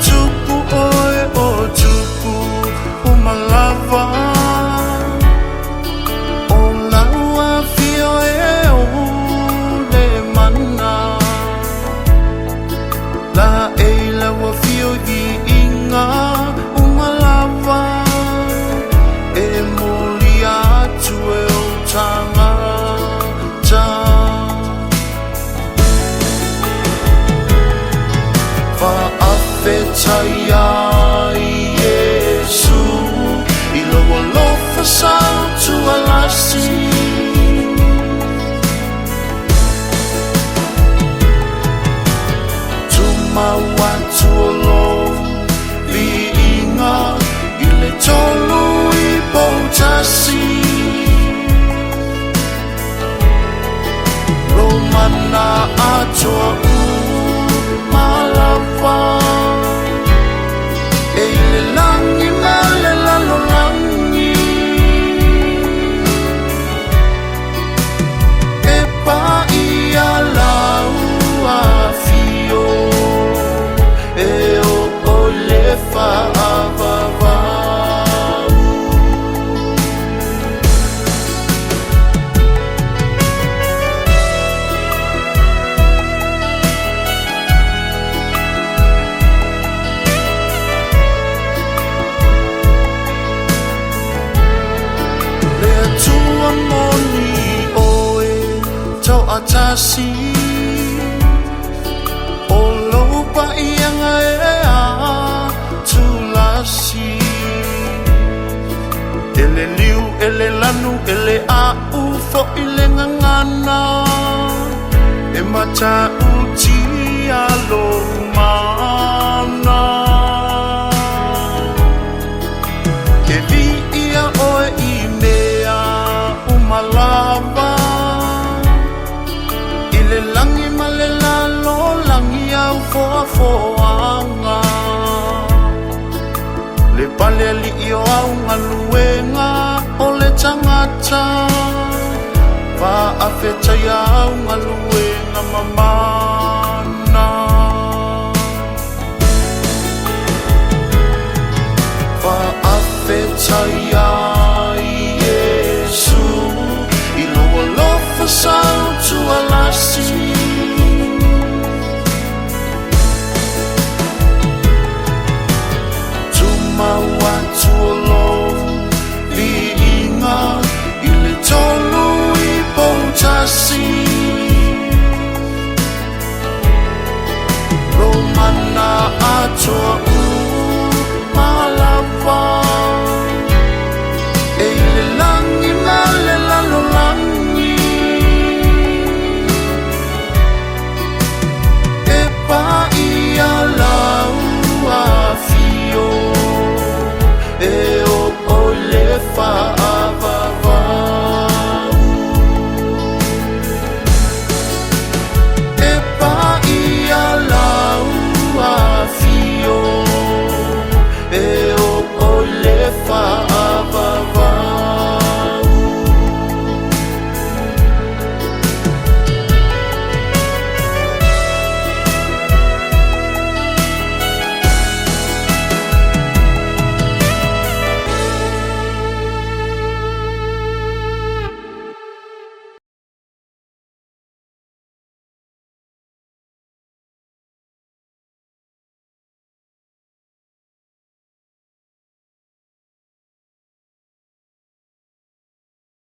Tupu oe o tupu umalava o lau afio e o le mana la e lau afio i inga umalava e moli atu e o tagata Faafetai ai Iesu i lou alofa sautualasi Tumau atu o lou viiga i le tolu i poutasi Lo mana atoa umalava E i le lagi ma le lalolagi E paia lau afio E o o le faavavau. Le Atua moni oe toatasi O lou paiaga e a tulasi E le liu e le lanu e le au fo'i le gagana E matautia lou mana E viia oe i mea uma lava I le lagi ma le lalolagi au foafoaga Le pale alii o au galuega o le tagata Faafetaia.